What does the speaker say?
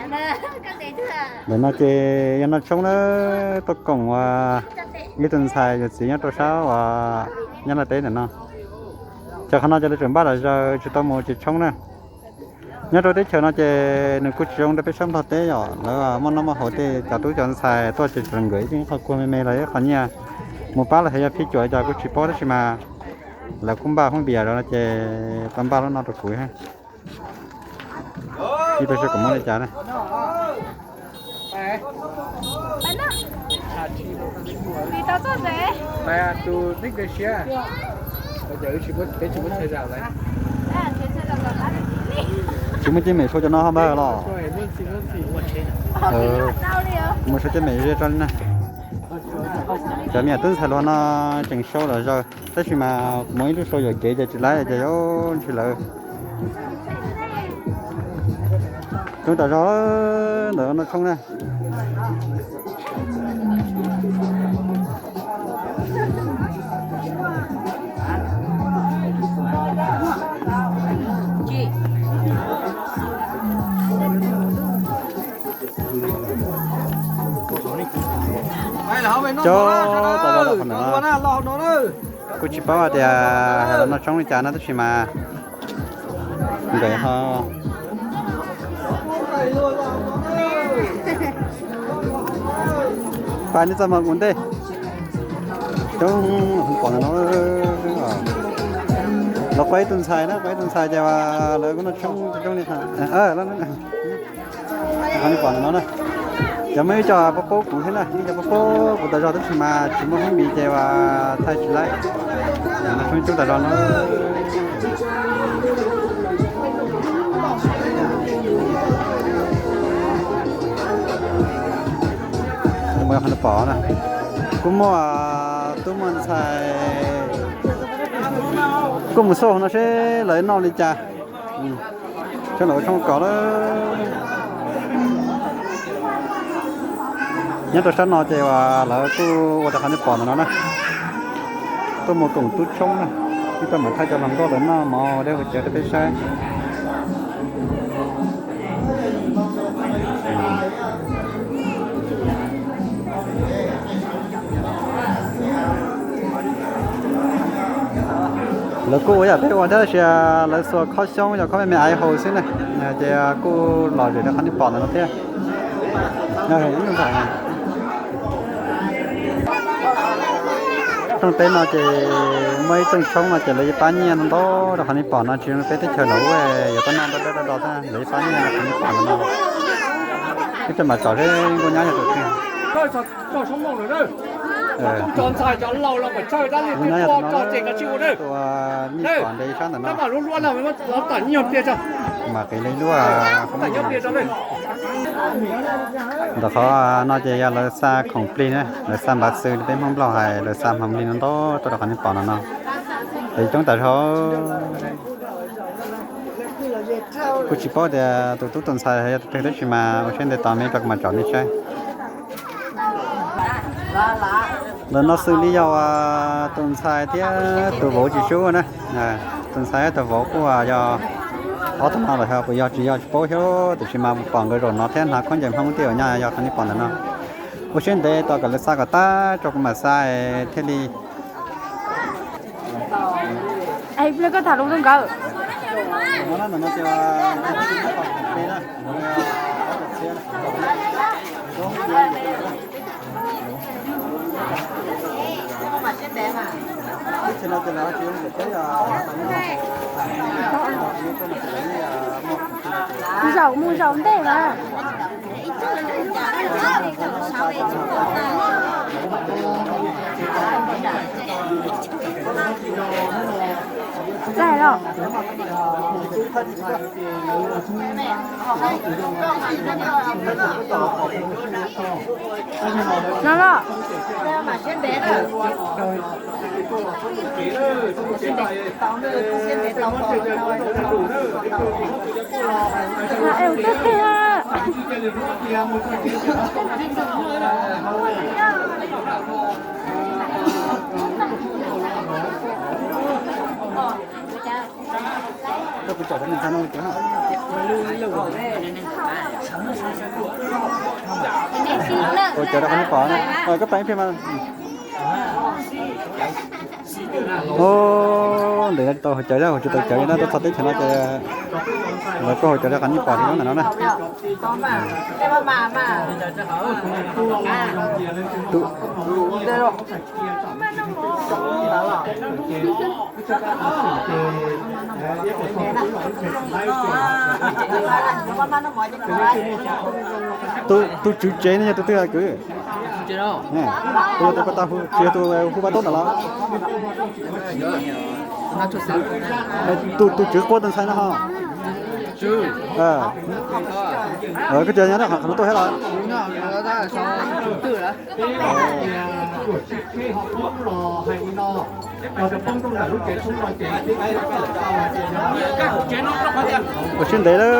Ntawm no ces yog noj tshoob na, tuaj koom uas ib tug ntxhais yawm txiv nyob rau sab uas Nyab Laj teb ntawm no. Ces qhov no ces lawv tseem npaj los zaws tsis tau mus tsev tshoob na. Nyob rau teb chaws no ces nws kuj tsis zoo rau peb sab Nplog teb yom, lawv muaj noj muaj haus tej cov tub cov ntxhais tuaj ces tseem nkawd ib qho kua me me los ib qho nyiaj mus pab los yog phij cuam li cas kuj tsis paub tab sis mas lawv kuj npaj hoob npias rau no ces tau npaj lub no rau kuv. Ib pliag saib kuv muab li cas na. Tsis muaj ceb mem sau cov no ho npawg los? Mus sau ceb mem ze tso li na. Cov me nyuam tub ntxhais hluas no tseem sau los zaws tab sis mas kuv muaj ib lub sau yuam kev ces tsis laib ces yuav ntsib lawv. Coob tas zog ntawm no tshoob na. Coob tas zog qhov ntawm no. Kuj tsis paub hais tias lawv noj tshoob li cas no tab sis mas nkawd ho pab neb txaj muag kuv ntej. Coob pom ntawm no. Los qua ib tug ntxhais na, qua ib tug ntxhais ces lawv kuj noj tshoob coob li. Qhov nej pom ntawm no na, cov muaj ib co paub paub kuv thiab na, ib co paub paub kuv tas zog tab sis mas tsis muaj hoob npias ces thaij tsis laib. Noj tshoob coob tas zog no. Pom na, kuj muaj tub muaj ntxhais kuj mus xauj no seb lawv noj li cas. Tshoob los tshoob kos lawm. Nyob rau sab no ces uas lawv kuj ua rau qhov nej pom ntawm no na, tuaj mus koom tub tshoob na, ib tuaj mam thaij cov hluas nkauj lawv noj mov ua dej ua cawv rau peb saib. Lawv kuj ua yam peb ua thiab tab sis lawv xuas khob xyoob yog khob me me aiv haus xwb na, ces kuj lom zem rau qhov nej pom ntawm no thiab. Rooj teb no ces muaj ib rooj tshoob no ces lawv yeej pab nyiaj ntau ntau rau qhov nej pom no, tsis zoo peb teb chaws no yuav tau noj do do do xwb, lawv yeej pab nyiaj rau qhov nej pom no. Ib co mam tsom seb nkauj nyab yog tus twg. Nkauj nyab yog tus no, tus nej pom ntev sab ntawm no. Mam qiv li lub. Ntawm qhov no ces yog lawv xa khoom plig na, lawv xa npav xw li peb Hmoob Nplog hais, lawv xa hmoov li no ntau tuaj rau qhov nej pom no no. Es coob tas zog. Kuj tsis paub tias tus tub tus ntxhais yog tus twg tab sis mas ua siab ntev tos me rau kuv mam tsom nej saib. Ntawm no xws li yog tus ntxhais thiab tus vauv tsis sub na. Tus ntxhais thiab tus vauv kuj yog ob tug no los yog puas yog tsis yog tsis paub thiab, tiam sis mas pom nkawd zaum no thiab hnav khaub ncaws Hmoob tiag nyaj yog qhov nej pom ntawm no. Ua siab ntev tos kom lawv xa kom tag tso kuv mam xa thiaj li. Es pliag koj tham lus rau nkawd. Zaum mus zaum ntej mas. Txaij los. No los. Haus cawv rau qhov nej pom na. Koj pab ib pliag mas. Ntawm no tsis tau haus cawv, haus tsis tau cawv no, tuaj txog teb chaws no ces lawv kuj haus cawv rau qhov nej pom li ntawm no na. Tus tswv tsev no yog tus twg kwv? Tus tau hu pab taub ntawm los? Tus tswv qua tus ntxhais no ho? Koj cov nyob qhov no tuaj thiab los? Ua siab ntev lawm.